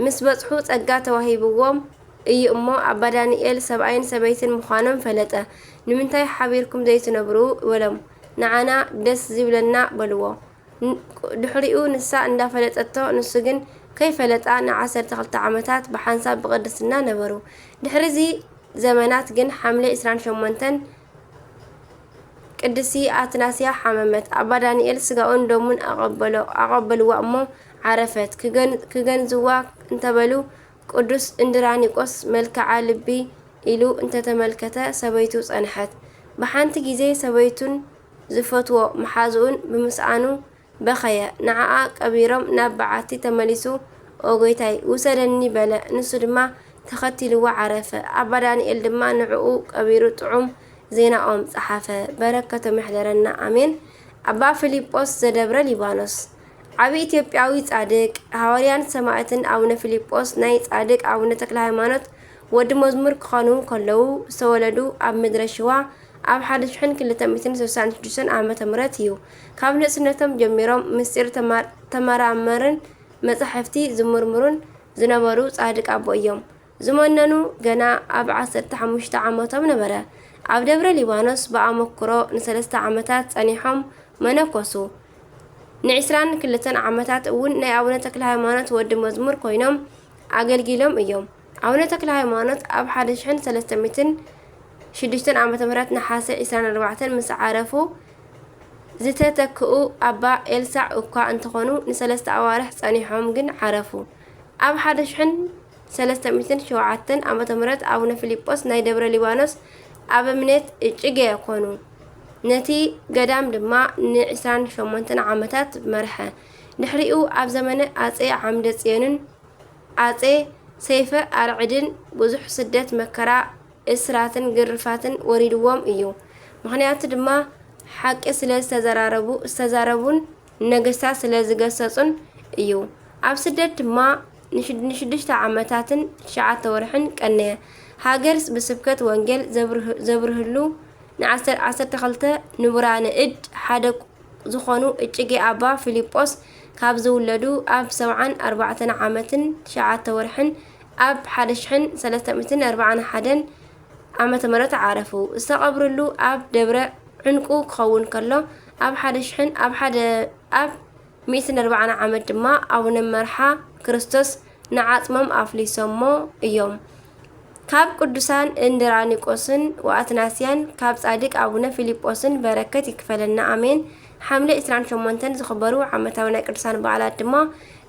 ምስ በጽሑ ጸጋ ተዋሂብዎም እዩ እሞ ኣባ ዳንኤል ሰብኣይን ሰበይትን ምዃኖም ፈለጠ። ንምንታይ ሓቢርኩም ዘይትነብሩ? በሎም። ንዓና ደስ ዝብለና በልዎ። ን-፣ ድሕሪኡ ንሳ እንዳፈለጠቶ ንሱ ግን ከይፈለጣ ንዓሰርተ ክልተ ዓመታት ብሓንሳብ ብቕድስና ነበሩ። ድሕሪ እዚ ዘመናት ግን ሓምለ ዕስራን ሸሞንተን ቅድሲ ኣትናስያ ሓመመት። ኣባ ዳንኤል ስጋኡን ደሙን ኣቐበሎ-፣ ኣቐበልዋ እሞ ዓረፈት። ክገን-፣ ክገንዝዋ እንተበሉ ቅዱስ እንድራኒቆስ መልክዓ ልቢ ኢሉ እንተተመልከተ ሰበይቱ ጸንሐት። ብሓንቲ ግዜ ሰበይቱን ዝፈትዎ መሓዝኡን ብምስኣኑ በኸየ። ንዓኣ ቀቢሮም ናብ በዓቲ ተመሊሱ፣ "ኦ ጎይታይ፣ ውሰደኒ" በለ። ንሱ ድማ ተኸቲልዋ ዓረፈ። ኣባ ዳንኤል ድማ ንዕኡ ቀቢሩ ጥዑም ዜናኦም ጸሓፈ። በረከቶም ይሕደረና፣ ኣሜን። ኣባ ፊልጶስ ዘደብረ ሊባኖስ። ዓቢ ኢትዮጵያዊ ጻድቅ፣ ሃዋርያን ሰማዕትን ኣቡነ ፊልጶስ ናይ ጻድቅ ኣቡነ ተክለ ሃይማኖት ወዲ መዝሙር ክኾኑ ከለዉ ዝተወለዱ ኣብ ምድረ ሽዋ ኣብ ሓደ ሽሕን ክልተ ሚእትን ስሳን ሽዱሽተን ዓመተ ምህረት እዩ። ካብ ንእስነቶም ጀሚሮም ምስጢር ተማ-፣ ተመራመርን መጻሕፍቲ ዝምርምሩን ዝነበሩ ጻድቅ ኣቦ እዮም። ዝመነኑ ገና ኣብ ዓሰርተ ሓሙሽተ ዓመቶም ነበረ። ኣብ ደብረ ሊባኖስ ብኣመክሮ ንሰለስተ ዓመታት ጸኒሖም መነኮሱ። ንዕስራን ክልተን ዓመታት እውን ናይ ኣቡነ ተክለ ሃይማኖት ወዲ መዝሙር ኮይኖም ኣገልጊሎም እዮም። ኣቡነ ተክለ ሃይማኖት ኣብ ሓደ ሽሕን ሰለስተ ሚእትን ሽዱሽተን ዓመተ ምህረት ነሓሰ ዕስራን ኣርባዕተን ምስ ዓረፉ፣ ዝተተክኡ ኣባ ኤልሳዕ እኳ እንተኾኑ፣ ንሰለስተ ኣዋርሕ ጸኒሖም ግን ዓረፉ። ኣብ ሓደ ሽሕን ሰለስተ ሚእትን ሸውዓተን ዓመተ ምህረት ኣቡነ ፊልጶስ ናይ ደብረ ሊባኖስ ኣበምኔት እጭጌ ኮኑ። ነቲ ገዳም ድማ ንዕስራን ሸሞንተን ዓመታት መርሐ። ድሕሪኡ ኣብ ዘመነ ኣጼ ዓምደ ጽዮንን ኣጼ ሰይፈ ኣርዕድን ብዙሕ ስደት፣ መከራ፣ እስራትን ግርፋትን ወሪድዎም እዩ። ምኽንያቱ ድማ ሓቂ ስለ ዝተዘራረቡ፣ ዝተዛረቡን ነገስታት ስለ ዝገሰጹን እዩ። ኣብ ስደት ድማ ንሽድ-፣ ንሽዱሽተ ዓመታትን ትሽዓተ ወርሕን ቀነየ። ሃገር ብስብከት ወንጌል ዘብርህ-፣ ዘብርህሉ ንዓሰርተ፣ ዓሰርተ ክልተ ንቡራነ እድ ሓደ ዝኾኑ እጭጌ ኣባ ፊልጶስ ካብ ዝውለዱ ኣብ ሰብዓን ኣርባዕተን ዓመትን ትሽዓተ ወርሕን ኣብ ሓደ ሽሕን ሰለስተ ሚእትን ኣርባዓን ሓደን ዓመተ ምህረት ዓረፉ። ዝተቐብርሉ ኣብ ደብረ ዕንቁ ክኸውን ከሎ፣ ኣብ ሓደ ሽሕን፣ ኣብ ሓደ፣ ኣብ ሚእትን ኣርባዓን ዓመት ድማ ኣቡነ መርሓ ክርስቶስ ንዓጽሞም ኣፍሊሶሞ እዮም። ካብ ቅዱሳን እንድራኒቆስን ወኣትናስያን ካብ ጻድቅ ኣቡነ ፊልጶስን በረከት ይክፈለና፣ ኣሜን። ሓምለ ዕስራን ሸሞንተን ዝኽበሩ ዓመታዊ ናይ ቅዱሳን በዓላት ድማ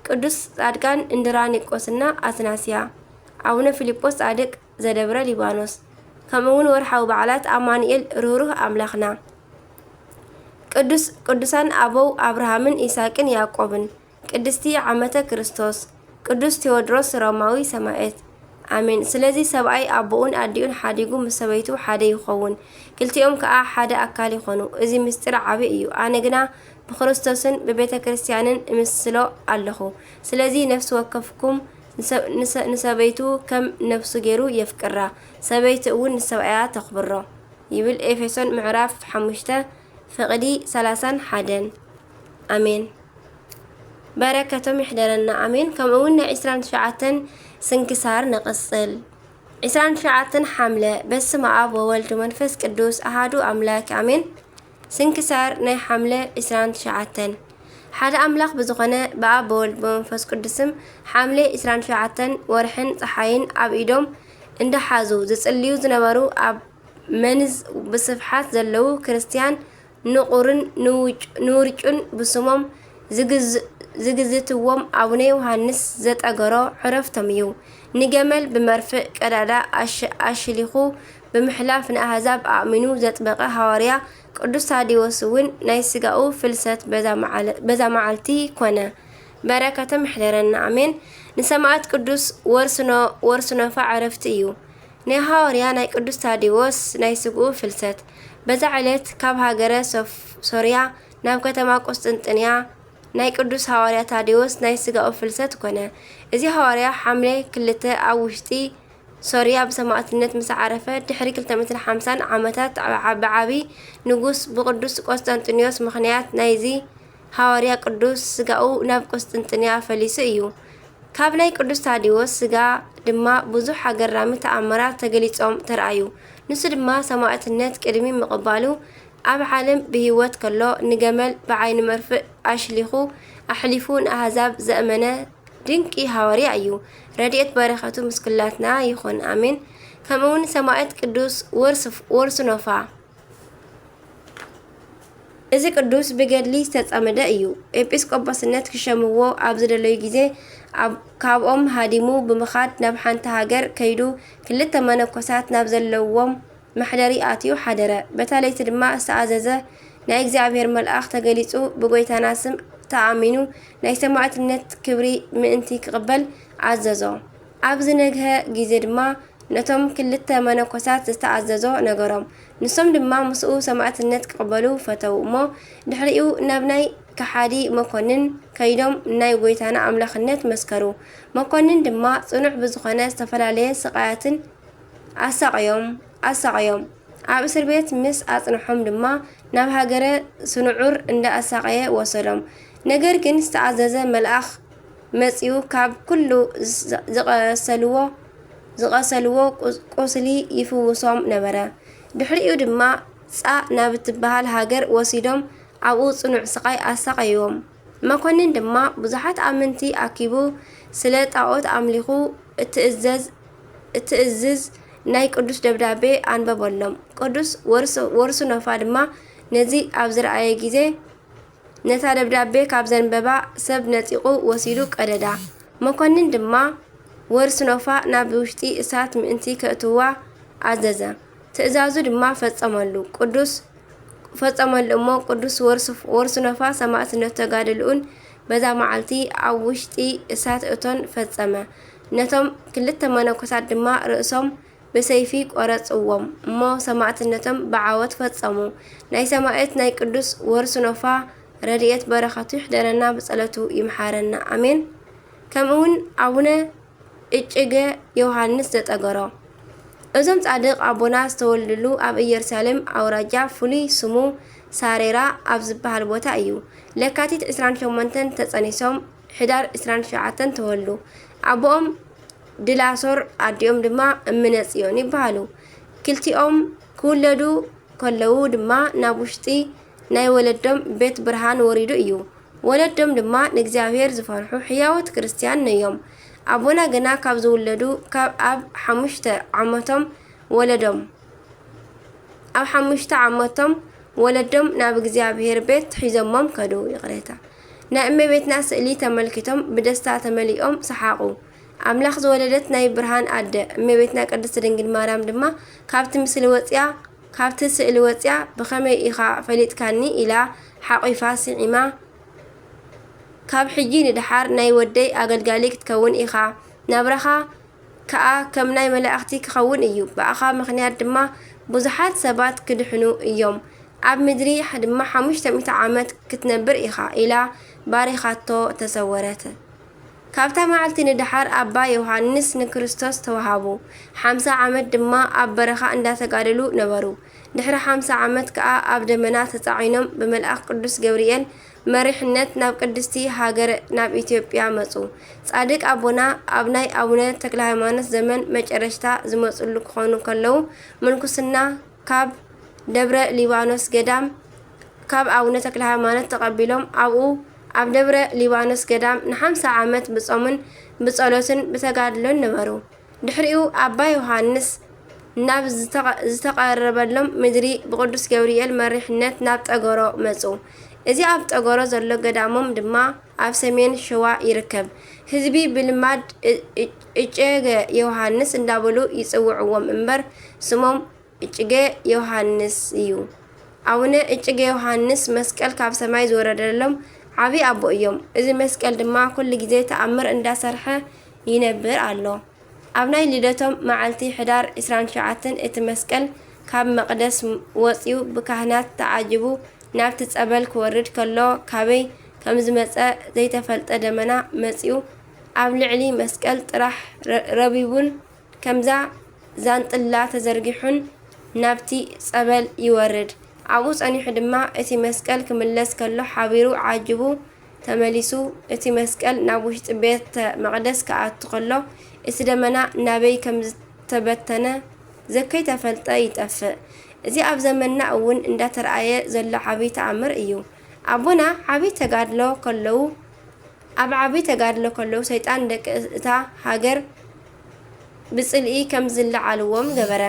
ቅዱስ ጻድቃን እንድራኒቆስና ኣትናስያ፣ ኣቡነ ፊልጶስ ጻድቅ ዘደብረ ሊባኖስ፣ ከምኡ እውን ወርሓዊ በዓላት ኣማኑኤል ርህሩህ ኣምላኽና፣ ቅዱስ ቅዱሳን ኣበው ኣብርሃምን ይስሐቅን ያዕቆብን፣ ቅድስቲ ዓመተ ክርስቶስ፣ ቅዱስ ቴዎድሮስ ሮማዊ ሰማዕት። ኣሜን። ስለዚ ሰብኣይ ኣቦኡን ኣዲኡን ሓዲጉ ምስ ሰበይቱ ሓደ ይኸውን፣ ክልቲኦም ከኣ ሓደ ኣካል ይኾኑ። እዚ ምስጢር ዓቢ እዩ። ኣነ ግና ብክርስቶስን ብቤተ ክርስቲያንን እምስሎ ኣለኹ። ስለዚ ነፍሲ ወከፍኩም ንሰ-፣ ንሰ-፣ ንሰበይቱ ከም ነፍሱ ገይሩ የፍቅራ፣ ሰበይቲ እውን ንሰብኣያ ተኽብሮ ይብል ኤፌሶን ምዕራፍ ሓሙሽተ ፍቕዲ ሰላሳን ሓደን። ኣሜን። በረከቶም ይሕደረና። ኣሜን። ከምኡ እውን ናይ ዕስራን ትሽዓተን ስንክሳር ንቕጽል። ዕስራን ትሽዓተን ሓምለ። በስመ ኣብ ወወልድ ወመንፈስ ቅዱስ ኣሃዱ ኣምላክ ኣሜን። ስንክሳር ናይ ሓምለ ዕስራን ትሽዓተን። ሓደ ኣምላኽ ብዝኾነ ብኣብ ብወልድ ብመንፈስ ቅዱስም ሓምለ ዕስራን ትሽዓተን ወርሕን ጸሓይን ኣብ ኢዶም እንዳሓዙ ዝጽልዩ ዝነበሩ ኣብ መንዝ ብስፍሓት ዘለዉ ክርስትያን ንቑርን ንውጭ-፣ ንውርጩን ብስሞም ዝግዝ-፣ ዝግዝትዎም ኣቡነ ዮሃንስ ዘጠገሮ ዕረፍቶም እዩ። ንገመል ብመርፍእ ቀዳዳ ኣሽ-፣ ኣሽሊኹ ብምሕላፍ ንኣህዛብ ኣእሚኑ ዘጥበቐ ሃዋርያ ቅዱስ ታዲዎስ እውን ናይ ስጋኡ ፍልሰት በዛ መዓለ-፣ በዛ መዓልቲ ኮነ። በረከቶም ይሕደረና፣ ኣሜን። ንሰማዕት ቅዱስ ወርስኖ-፣ ወርስኖፋ ዕረፍቲ እዩ። ናይ ሃዋርያ ናይ ቅዱስ ታዲዎስ ናይ ስግኡ ፍልሰት። በዛ ዕለት ካብ ሃገረ ሶፍ-፣ ሶርያ ናብ ከተማ ቁስጥንጥንያ ናይ ቅዱስ ሃዋርያ ታዲዎስ ናይ ስጋኡ ፍልሰት ኮነ። እዚ ሃዋርያ ሓምለ ክልተ ኣብ ውሽጢ ሶርያ ብሰማዕትነት ምስ ዓረፈ፣ ድሕሪ ክልተ ሚእትን ሓምሳን ዓመታት፣ ዓ-፣ ብዓቢ ንጉስ ብቅዱስ ቆስጠንጢኖስ ምኽንያት ናይዚ ሃዋርያ ቅዱስ ስጋኡ ናብ ቁስጥንጥንያ ፈሊሱ እዩ። ካብ ናይ ቅዱስ ታዲዎስ ስጋ ድማ ብዙሕ ኣገራሚ ተኣምራት ተገሊጾም ተራእዩ። ንሱ ድማ ሰማዕትነት ቅድሚ ምቕባሉ ኣብ ዓለም ብህይወት ከሎ ንገመል ብዓይኒ መርፍእ ኣሽሊኹ ኣሕሊፉ ንኣህዛብ ዘእመነ ድንቂ ሃዋርያ እዩ። ረድኤት በረኸቱ ምስ ኩላትና ይኹን። ኣሜን። ከምኡ እውን ሰማዕት ቅዱስ ወርስ-፣ ወርስኖፋ። እዚ ቅዱስ ብገድሊ ዝተጸመደ እዩ። ኤጲስቆጶስነት ክሸምዎ ኣብ ዝደለዩ ግዜ ኣብ-፣ ካብኦም ሃዲሙ ብምኻድ ናብ ሓንቲ ሃገር ከይዱ ክልተ መነኮሳት ናብ ዘለዎም መሕደሪ ኣትዩ ሓደረ። በታ ለይቲ ድማ ዝተኣዘዘ ናይ እግዚኣብሔር መልኣኽ ተገሊጹ ብጎይታና ስም ተኣሚኑ ናይ ሰማዕትነት ክብሪ ምእንቲ ክቕበል ኣዘዞ። ኣብ ዝነግሀ ግዜ ድማ ነቶም ክልተ መነኮሳት ዝተኣዘዞ ነገሮም። ንሶም ድማ ምስኡ ሰማዕትነት ክቕበሉ ፈተዉ እሞ፣ ድሕሪኡ ናብ ናይ ከሓዲ መኮንን ከይዶም ናይ ጐይታና ኣምላኽነት መስከሩ። መኮንን ድማ ጽኑዕ ብዝኾነ ዝተፈላለየ ስቓያትን ኣሳቐዮም፣ ኣሳቐዮም። ኣብ እስር ቤት ምስ ኣጽንሖም ድማ ናብ ሃገረ ስንዑር እንዳ ኣሳቐየ ወሰዶም። ነገር ግን ዝተኣዘዘ መልኣኽ መጺኡ ካብ ኩሉ ዝ-፣ ዝቐሰልዎ፣ ዝቐሰልዎ ቁስ-፣ ቁስሊ ይፍውሶም ነበረ። ድሕሪኡ ድማ ጻ ናብ እትበሃል ሃገር ወሲዶም ኣብኡ ጽኑዕ ስቓይ ኣሳቐይዎም። መኮንን ድማ ብዙሓት ኣመንቲ ኣኪቡ ስለ ጣኦት ኣምሊኹ እትእዘዝ፣ እትእዝዝ ናይ ቅዱስ ደብዳቤ ኣንበበሎም። ቅዱስ ወርስ-፣ ወርሱኖፋ ድማ ነዚ ኣብ ዝረኣየ ግዜ ነታ ደብዳቤ ካብ ዘንበባ ሰብ ነጺቑ ወሲዱ ቀደዳ። መኮንን ድማ ወርሱኖፋ ናብ ውሽጢ እሳት ምእንቲ ከእትዋ ኣዘዘ። ትእዛዙ ድማ ፈጸመሉ። ቅዱስ ፈጸመሉ እሞ ቅዱስ ወርስ-፣ ወርሱኖፋ ሰማዕትነት ተጋድልኡን በዛ መዓልቲ ኣብ ውሽጢ እሳት እቶን ፈጸመ። ነቶም ክልተ መነኮሳት ድማ ርእሶም ብሰይፊ ቆረጽዎም እሞ ሰማዕትነቶም ብዓወት ፈጸሙ። ናይ ሰማዕት ናይ ቅዱስ ወርሱኖፋ ረድኤት በረኸቱ ይሕደረና ብጸሎቱ ይምሓረና። ኣሜን። ከምኡ እውን ኣቡነ እጭገ ዮሃንስ ዘጠገሮ። እዞም ጻድቕ ኣቦና ዝተወልድሉ ኣብ ኢየሩሳሌም ኣውራጃ ፍሉይ ስሙ ሳሬራ ኣብ ዝበሃል ቦታ እዩ። ለካቲት ዕስራን ሸሞንተን ተጸኒሶም ሕዳር ዕስራን ትሽዓተን ተወልዱ። ኣቦኦም ድላሶር ኣዲኦም ድማ እምነ ጽዮን ይበሃሉ። ክልቲኦም ክውለዱ ከለዉ ድማ ናብ ውሽጢ ናይ ወለዶም ቤት ብርሃን ወሪዱ እዩ። ወለዶም ድማ ንእግዚኣብሔር ዝፈርሑ ሕያዎት ክርስትያን ነዮም። ኣቦና ገና ካብ ዝውለዱ ካብ ኣብ ሓሙሽተ ዓመቶም ወለዶም ኣብ ሓሙሽተ ዓመቶም ወለዶም ናብ እግዚኣብሔር ቤት ሒዞሞም ከዱ። ይቕሬታ። ናይ እመቤትና ስእሊ ተመልኪቶም ብደስታ ተመሊኦም ሰሓቑ። ኣምላኽ ዝወለደት ናይ ብርሃን ኣደ እመቤትና ቅድስት ድንግል ማርያም ድማ ካብቲ ምስሊ ወፅያ፣ ካብቲ ስእሊ ወፅያ ብኸመይ ኢኻ ፈሊጥካኒ? ኢላ ሓቒፋ ስዒማ። ካብ ሕጂ ንደሓር ናይ ወደይ ኣገልጋሊ ክትከውን ኢኻ። ናብራኻ ከኣ ከም ናይ መላእኽቲ ክኸውን እዩ። ብኣኻ ምኽንያት ድማ ብዙሓት ሰባት ክድሕኑ እዮም። ኣብ ምድሪ ድማ ሓሙሽተ ሚእቲ ዓመት ክትነብር ኢኻ ኢላ ባሪኻቶ ተሰወረት። ካብታ መዓልቲ ንደሓር ኣባ ዮሃንስ ንክርስቶስ ተወሃቡ። ሓምሳ ዓመት ድማ ኣብ በረኻ እንዳተጋደሉ ነበሩ። ድሕሪ ሓምሳ ዓመት ከኣ ኣብ ደመና ተጻዒኖም ብመልኣኽ ቅዱስ ገብርኤል መሪሕነት ናብ ቅድስቲ ሃገር ናብ ኢትዮጵያ መጹ። ጻድቅ ኣቦና ኣብ ናይ ኣቡነ ተክለ ሃይማኖት ዘመን መጨረሽታ ዝመጹሉ ክኾኑ ከለዉ ምንኩስና ካብ ደብረ ሊባኖስ ገዳም ካብ ኣቡነ ተክለ ሃይማኖት ተቐቢሎም ኣብኡ ኣብ ደብረ ሊባኖስ ገዳም ንሓምሳ ዓመት ብጾምን ብጸሎትን ብተጋድሎን ነበሩ። ድሕሪኡ ኣባ ዮሃንስ ናብ ዝተቐ-፣ ዝተቐረበሎም ምድሪ ብቅዱስ ገብርኤል መሪሕነት ናብ ጠገሮ መጹ። እዚ ኣብ ጠገሮ ዘሎ ገዳሞም ድማ ኣብ ሰሜን ሸዋ ይርከብ። ህዝቢ ብልማድ እ-፣ እ-፣ እጨገ ዮሃንስ እንዳበሉ ይጽውዕዎም እምበር ስሞም እጭጌ ዮሃንስ እዩ። ኣቡነ እጭጌ ዮሃንስ መስቀል ካብ ሰማይ ዝወረደሎም ዓቢ ኣቦ እዮም። እዚ መስቀል ድማ ኩሉ ግዜ ተኣምር እንዳሰርሐ ይነብር ኣሎ። ኣብ ናይ ልደቶም መዓልቲ ሕዳር ዕስራን ትሽዓተን እቲ መስቀል ካብ መቕደስ ወጺኡ ብካህናት ተዓጂቡ ናብቲ ጸበል ክወርድ ከሎ ካበይ ከም ዝመጸ ዘይተፈልጠ ደመና መጺኡ ኣብ ልዕሊ መስቀል ጥራሕ ረ-፣ ረቢቡን ከምዛ ዛንጥላ ተዘርጊሑን ናብቲ ጸበል ይወርድ። ኣብኡ ጸኒሑ ድማ እቲ መስቀል ክምለስ ከሎ ሓቢሩ ዓጅቡ ተመሊሱ። እቲ መስቀል ናብ ውሽጢ ቤተ መቕደስ ክኣቱ ከሎ እቲ ደመና ናበይ ከም ዝተበተነ ዘከይተፈልጠ ይጠፍእ። እዚ ኣብ ዘመንና እውን እንዳተረኣየ ዘሎ ዓብይ ተኣምር እዩ። ኣቦና ዓብይ ተጋድሎ ከለዉ ኣብ ዓቢ ተጋድሎ ከለዉ ሰይጣን ደቂ እታ ሃገር ብጽልኢ ከም ዝለዓልዎም ገበረ።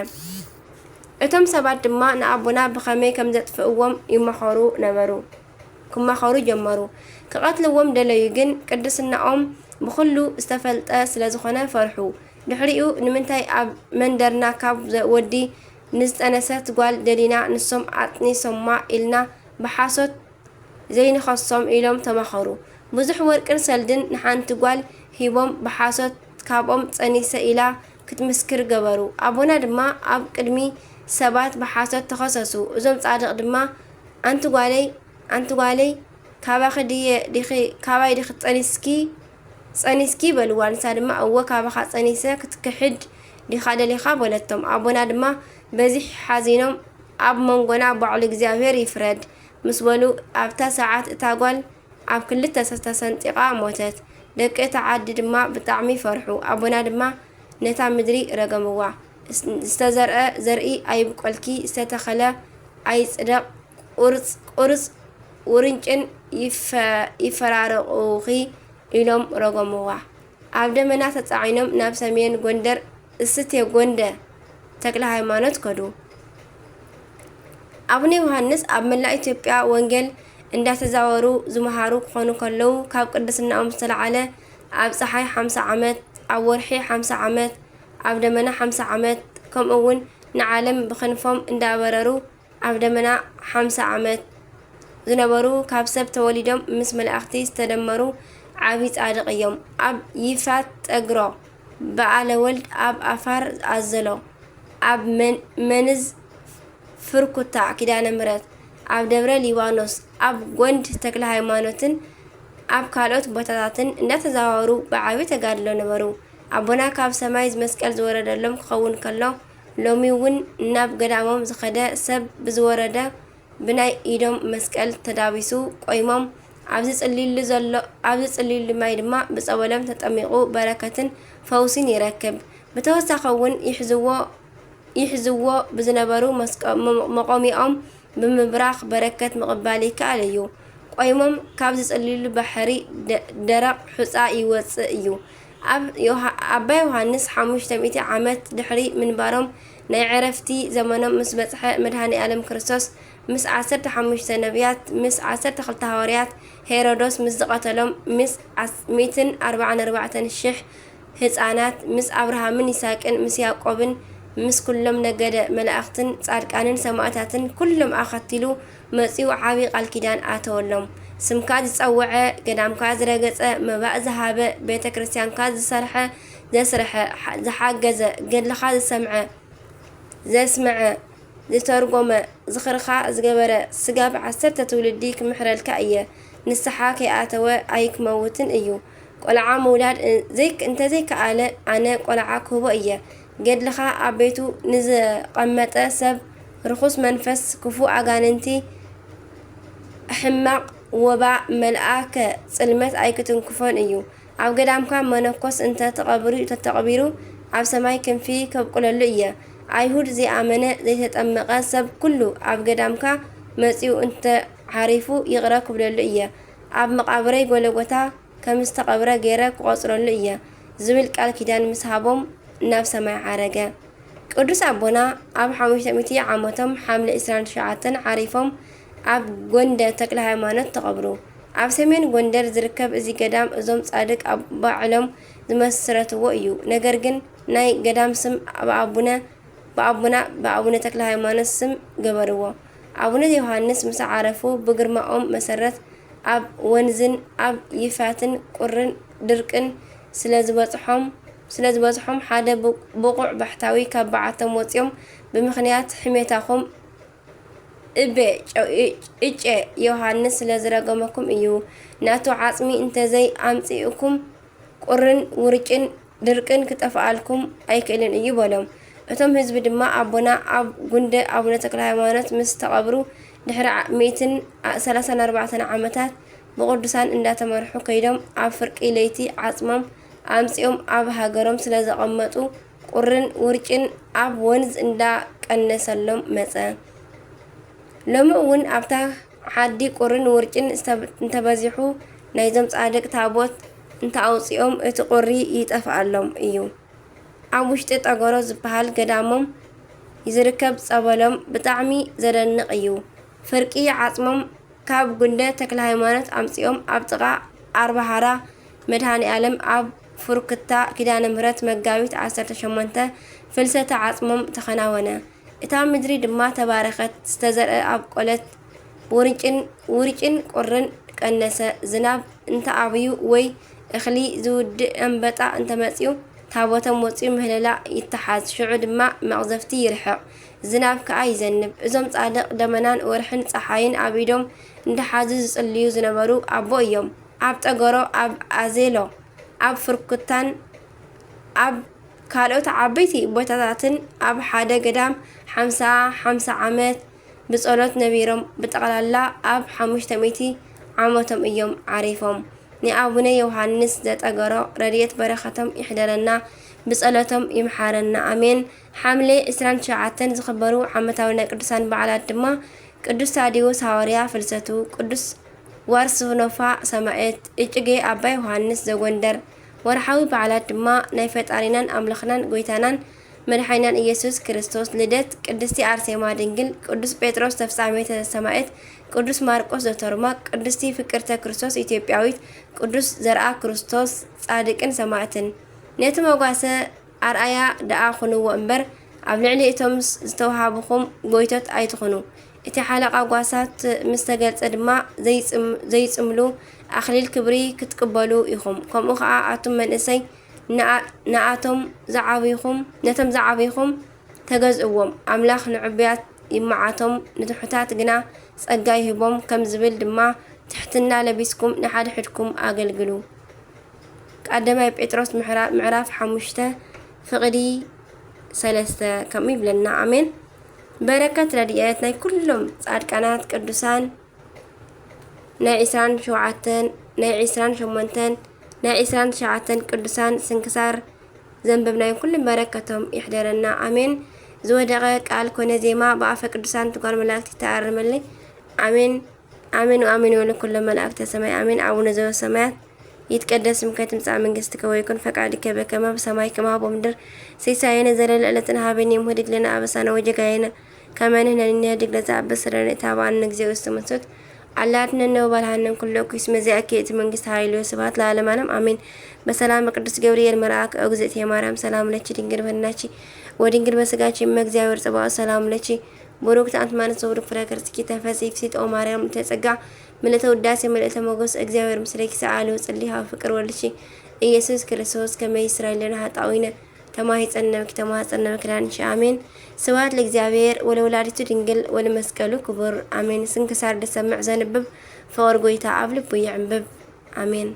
እቶም ሰባት ድማ ንኣቦና ብኸመይ ከም ዘጥፍእዎም ይመኸሩ ነበሩ፣ ክመኸሩ ጀመሩ። ክቐትልዎም ደለዩ፣ ግን ቅድስናኦም ብኹሉ ዝተፈልጠ ስለ ዝኾነ ፈርሑ። ድሕሪኡ ንምንታይ ኣብ መንደርና ካብ ዘ-፣ ወዲ ንዝጠነሰት ጓል ደሊና ንሶም ኣጥኒሶማ ኢልና ብሓሶት ዘይንኸሶም ኢሎም ተማኸሩ። ብዙሕ ወርቅን ሰልድን ንሓንቲ ጓል ሂቦም ብሓሶት ካብኦም ጸኒሰ ኢላ ክትምስክር ገበሩ። ኣቦና ድማ ኣብ ቅድሚ ሰባት ብሓሶት ተኸሰሱ። እዞም ጻድቕ ድማ ኣንቲ ጓለይ፣ ኣንቲ ጓለይ ካባኺ ድየ ዲኺ፣ ካባይ ዲኺ ጸኒስኪ፣ ጸኒስኪ በልዋ። ንሳ ድማ እወ ካባኻ ጸኒሰ ክትክሕድ ዲኻ ደሊኻ በለቶም። ኣቦና ድማ በዚ ሓዚኖም ኣብ መንጎና ባዕሉ እግዚኣብሔር ይፍረድ ምስ በሉ ኣብታ ሰዓት እታ ጓል ኣብ ክልተ ተሰንጢቓ ሞተት። ደቂ እታ ዓዲ ድማ ብጣዕሚ ፈርሑ። ኣቦና ድማ ነታ ምድሪ ረገምዋ። ዝተዘርአ ዘርኢ ኣይብቆልኪ፣ ዝተተኸለ ኣይጽደቕ፣ ቁርጽ ቁርጽ ውርንጭን ይፈ-፣ ይፈራረቑኺ ኢሎም ረገምዋ። ኣብ ደመና ተጻዒኖም ናብ ሰሜን ጎንደር እስቴ ጎንደ ተክለ ሃይማኖት ከዱ። ኣቡነ ዮሃንስ ኣብ መላእ ኢትዮጵያ ወንጌል እንዳተዛወሩ ዝመሃሩ ክኾኑ ከለዉ ካብ ቅድስናኦም ዝተለዓለ ኣብ ጸሓይ ሓምሳ ዓመት፣ ኣብ ወርሒ ሓምሳ ዓመት፣ ኣብ ደመና ሓምሳ ዓመት ከምኡ እውን ንዓለም ብክንፎም እንዳበረሩ ኣብ ደመና ሓምሳ ዓመት ዝነበሩ ካብ ሰብ ተወሊዶም ምስ መላእኽቲ ዝተደመሩ ዓቢ ጻድቕ እዮም። ኣብ ይፋት ጠግሮ በዓለ ወልድ ኣብ ኣፋር ኣዘሎ ኣብ መን-፣ መንዝ ፍርኩታ ኪዳነ ምሕረት ኣብ ደብረ ሊባኖስ ኣብ ጎንድ ተክለ ሃይማኖትን ኣብ ካልኦት ቦታታትን እንዳተዘዋወሩ ብዓቢ ተጋድሎ ነበሩ። ኣቦና ካብ ሰማይ መስቀል ዝወረደሎም ክኸውን ከሎ ሎሚ እውን ናብ ገዳሞም ዝኸደ ሰብ ብዝወረደ ብናይ ኢዶም መስቀል ተዳቢሱ ቆይሞም ኣብዚ ጽልይሉ ዘሎ፣ ኣብዚ ጽልይሉ ማይ ድማ ብጸበሎም ተጠሚቑ በረከትን ፈውሲን ይረክብ። ብተወሳኺ እውን ይሕዝዎ፣ ይሕዝዎ ብዝነበሩ መስቀ-፣ መ-፣ መቆሚኦም ብምብራኽ በረከት ምቕባል ይከኣል እዩ። ቆይሞም ካብ ዝጽልይሉ ባሕሪ ደ-፣ ደረቕ ሑጻ ይወጽእ እዩ። ኣብ ዮሃ-፣ ኣባ ዮሃንስ ሓሙሽተ ሚእቲ ዓመት ድሕሪ ምንባሮም ናይ ዕረፍቲ ዘመኖም ምስ በጽሐ፣ መድኃኔ ዓለም ክርስቶስ ምስ ዓሰርተ ሓሙሽተ ነቢያት፣ ምስ ዓሰርተ ክልተ ሃዋርያት፣ ሄሮዶስ ምስ ዝቐተሎም፣ ምስ ዓስ-፣ ሚእትን ኣርባዓን ኣርባዕተን ሽሕ ህፃናት፣ ምስ ኣብርሃምን ይስሐቅን፣ ምስ ያዕቆብን፣ ምስ ኩሎም ነገደ መላእኽትን ጻድቃንን ሰማዕታትን ኩሎም ኣኸቲሉ መጺኡ ዓቢ ቃል ኪዳን ኣተወሎም። ስምካ ዝጸውዐ፣ ገዳምካ ዝረገጸ፣ መባእ ዝሃበ፣ ቤተ ክርስቲያንካ ዝሰርሐ፣ ዘስርሐ፣ ዝሓገዘ፣ ገድልኻ ዝሰምዐ፣ ዘስምዐ፣ ዝተርጎመ፣ ዝኽርኻ ዝገበረ፣ ስጋብ ዓሰርተ ትውልዲ ክምሕረልካ እየ። ንስሓ ከይኣተወ ኣይክመውትን እዩ። ቆልዓ ምውላድ እ-፣ ዘይክ-፣ እንተዘይከኣለ፣ ኣነ ቆልዓ ክህቦ እየ። ገድልኻ ኣብ ቤቱ ንዝቐመጠ ሰብ፣ ርኹስ መንፈስ፣ ክፉእ ኣጋንንቲ፣ ሕማቕ ወባ፣ መልኣከ ጽልመት ኣይክትንክፎን እዩ። ኣብ ገዳምካ መነኮስ እንተ ተቐብሩ-፣ ተተቐቢሩ፣ ኣብ ሰማይ ክንፊ ከብቁለሉ እየ። ኣይሁድ ዘይኣመነ ዘይተጠመቐ ሰብ ኩሉ ኣብ ገዳምካ መጺኡ እንተ ዓሪፉ ይቕረ ክብለሉ እየ። ኣብ መቓብረይ ጎለጎታ ከም ዝተቐብረ ገይረ ክቖጽረሉ እየ ዝብል ቃል ኪዳን ምስ ሃቦም ናብ ሰማይ ዓረገ። ቅዱስ ኣቦና ኣብ ሓሙሽተ ሚእቲ ዓመቶም ሓምለ ዕስራን ትሽዓተን ዓሪፎም ኣብ ጎንደ ተክለ ሃይማኖት ተቐብሩ። ኣብ ሰሜን ጎንደር ዝርከብ እዚ ገዳም እዞም ጻድቅ ኣብ ባዕሎም ዝመስረትዎ እዩ። ነገር ግን ናይ ገዳም ስም ብኣቡነ፣ ብኣቡና፣ ብኣቡነ ተክለ ሃይማኖት ስም ገበርዎ። ኣቡነ ዮሃንስ ምስ ዓረፉ ብግርማኦም መሰረት ኣብ ወንዝን ኣብ ይፋትን ቁርን ድርቅን ስለ ዝበጽሖም፣ ስለ ዝበጽሖም ሓደ ብ-፣ ብቑዕ ባሕታዊ ካብ በዓቶም ወጺኦም ብምኽንያት ሕሜታኹም እቤ ጨ-፣ እጨ ዮሃንስ ስለ ዝረገመኩም እዩ። ናቱ ዓጽሚ እንተዘይ ኣምጺእኩም ቁርን ውርጭን ድርቅን ክጠፍኣልኩም ኣይክእልን እዩ በሎም። እቶም ህዝቢ ድማ ኣቦና ኣብ ጉንደ ኣቡነ ተክለ ሃይማኖት ምስ ተቐብሩ ድሕሪ ዓ-፣ ሚእትን ሰላሳን ኣርባዕተን ዓመታት ብቅዱሳን እንዳተመርሑ ከይዶም ኣብ ፍርቂ ለይቲ ዓጽሞም ኣምጺኦም ኣብ ሃገሮም ስለ ዘቐመጡ ቁርን ውርጭን ኣብ ወንዝ እንዳቀነሰሎም መጸ። ሎሚ እውን ኣብታ ዓዲ ቁርን ውርጭን ዝተብ-፣ እንተበዚሑ ናይዞም ጻድቅ ታቦት እንተኣውጺኦም እቲ ቁሪ ይጠፍኣሎም እዩ። ኣብ ውሽጢ ጠገሮ ዝበሃል ገዳሞም ዝርከብ ጸበሎም ብጣዕሚ ዘደንቕ እዩ። ፍርቂ ዓጽሞም ካብ ጉንደ ተክለ ሃይማኖት ኣምጺኦም ኣብ ጥቓ ኣርባሃራ መድኃኔ ዓለም ኣብ ፍርኩታ ኪዳነ ምህረት መጋቢት ዓሰርተ ሸሞንተ ፍልሰተ ዓጽሞም ተኸናወነ። እታ ምድሪ ድማ ተባረኸት፣ ዝተዘርአ ኣብቆለት፣ ውርጭን፣ ውርጭን ቁርን ቀነሰ። ዝናብ እንተኣብዩ ወይ እኽሊ ዝውድእ ኣንበጣ እንተመጺኡ፣ ታቦቶም ወጺኡ ምህለላ ይተሓዝ፣ ሽዑ ድማ መቕዘፍቲ ይርሕቕ፣ ዝናብ ከኣ ይዘንብ። እዞም ጻድቕ ደመናን ወርሕን ጸሓይን ኣብ ኢዶም እንዳሓዙ ዝጽልዩ ዝነበሩ ኣቦ እዮም። ኣብ ጠገሮ፣ ኣብ ኣዜሎ፣ ኣብ ፍርኩታን ኣብ ካልኦት ዓበይቲ ቦታታትን ኣብ ሓደ ገዳም ሓምሳ፣ ሓምሳ ዓመት ብጸሎት ነቢሮም። ብጠቕላላ ኣብ ሓሙሽተ ሚእቲ ዓመቶም እዮም ዓሪፎም። ንኣቡነ ዮሃንስ ዘጠገሮ ረድኤት በረኸቶም ይሕደረና፣ ብጸሎቶም ይምሓረና። ኣሜን። ሓምለ ዕስራን ትሽዓተን ዝኽበሩ ዓመታዊ ናይ ቅዱሳን በዓላት ድማ ቅዱስ ታዲዎስ ሃዋርያ ፍልሰቱ፣ ቅዱስ ዋርስ ኖፋ ሰማዕት፣ እጭጌ ኣባ ዮሃንስ ዘጎንደር። ወርሓዊ በዓላት ድማ ናይ ፈጣሪናን ኣምላኽናን ጎይታናን መድሓኒናን ኢየሱስ ክርስቶስ ልደት፣ ቅድስቲ ኣርሴማ ድንግል፣ ቅዱስ ጴጥሮስ ተፍጻሜተ ሰማዕት፣ ቅዱስ ማርቆስ ዘቶርማቅ፣ ቅድስቲ ፍቅርተ ክርስቶስ ኢትዮጵያዊት፣ ቅዱስ ዘርኣ ክርስቶስ ጻድቅን ሰማዕትን። ነቲ መጓሰ ኣርኣያ ደኣ ኩንዎ እምበር፣ ኣብ ልዕሊ እቶም ዝተውሃብኹም ጎይቶት ኣይትኹኑ። እቲ ሓለቓ ጓሳት ምስ ተገልጸ ድማ፣ ዘይጽም-፣ ዘይጽምሉ ኣኽሊል ክብሪ ክትቅበሉ ኢኹም። ከምኡ ኸኣ ኣቱም መንእሰይ፣ ንኣ-፣ ንኣቶም ዝዓብኹም፣ ነቶም ዝዓብኹም ተገዝእዎም። ኣምላኽ ንዕቡያት ይመዓቶም፣ ንትሑታት ግና ጸጋ ይህቦም ከም ዝብል ድማ፣ ትሕትና ለቢስኩም ንሓድሕድኩም ኣገልግሉ። ቀዳማይ ጴጥሮስ ምዕራ-፣ ምዕራፍ ሓሙሽተ ፍቕዲ ሰለስተ ከምኡ ይብለና። ኣሜን። በረከት ረድኤት ናይ ኩሎም ጻድቃናት ቅዱሳን ናይ ዕስራን ሸውዓተን፣ ናይ ዕስራን ሸሞንተን፣ ናይ ዕስራን ትሽዓተን ቅዱሳን ስንክሳር ዘንበብናዮ ኩሉ በረከቶም ይሕደረና። ኣሜን። ዝወደቐ ቃል ኮነ ዜማ ብኣፈ ቅዱሳን ትጓል መላእክት ይተኣረመለይ። ኣሜን። ኣሜን ወኣሜን ይበሉ ኩሎም መላእክተ ሰማይ። ኣሜን። ኣቡነ ዘበሰማያት ይትቀደስ ስምከ ትምጻእ መንግስትከ ወይኩን ፈቃድከ በከመ በሰማይ ከማሁ በምድር። ሲሳየነ ዘለለ ዕለትነ ሀበነ ዮም ህድግ ለነ አበሳነ ወጌጋየነ ከመ ንሕነኒ ንህድግ ለዘአበሰ ለነ ኢታብአነ እግዚኦ ውስተ መንሱት አላ አድነነ ወባልሐነ እምኩሉ እኩይ እስመ ዚአከ ይእቲ መንግስት ኃይል ወስብሐት ለዓለመ ዓለም አሜን። በሰላም ቅዱስ ገብርኤል መልአክ ኦግዝእትየ ማርያም ሰላም ለኪ ድንግል በህናኪ ወድንግል በስጋኪ እመ እግዚአብሔር ጽባኦት ሰላም ለኪ ብሩክት አንቲ እም አማኑኤል ወብሩክ ፍሬ ከርሥኪ ተፈሥሒ ፍሥሕት ኦ ማርያም ምልዕተ ጸጋ ምልዕተ ውዳሴ ምልዕተ ሞገስ እግዚአብሔር ምስሌኪ ሰአሊ ወጽሊ ሀበ ፍቅር ወልድኪ ኢየሱስ ክርስቶስ ከመ ይስራይ ለነ ኃጣውኢነ ተማሂጸነ ብኪ ተማጸነ በኪ ዳንኪ አሜን። ስብሐት ለእግዚአብሔር ወለወላዲቱ ድንግል ወለመስቀሉ ክቡር አሜን። ስንክሳር ድሰምዕ ዘንብብ ፍቕር ጎይታ ኣብ ልቡ ይዕንብብ። አሜን።